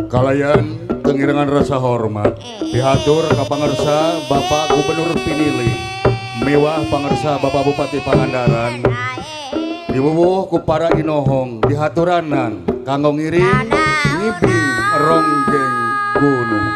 Kalayan kengirengan rasa hormat dihatur ka pangersa Bapak Gubernur Pinilih, miwah pangersa Bapak Bupati Pangandaran, diwuwuh ku para inohong dihaturanan kanggo ngiring ngibing ronggeng gunung.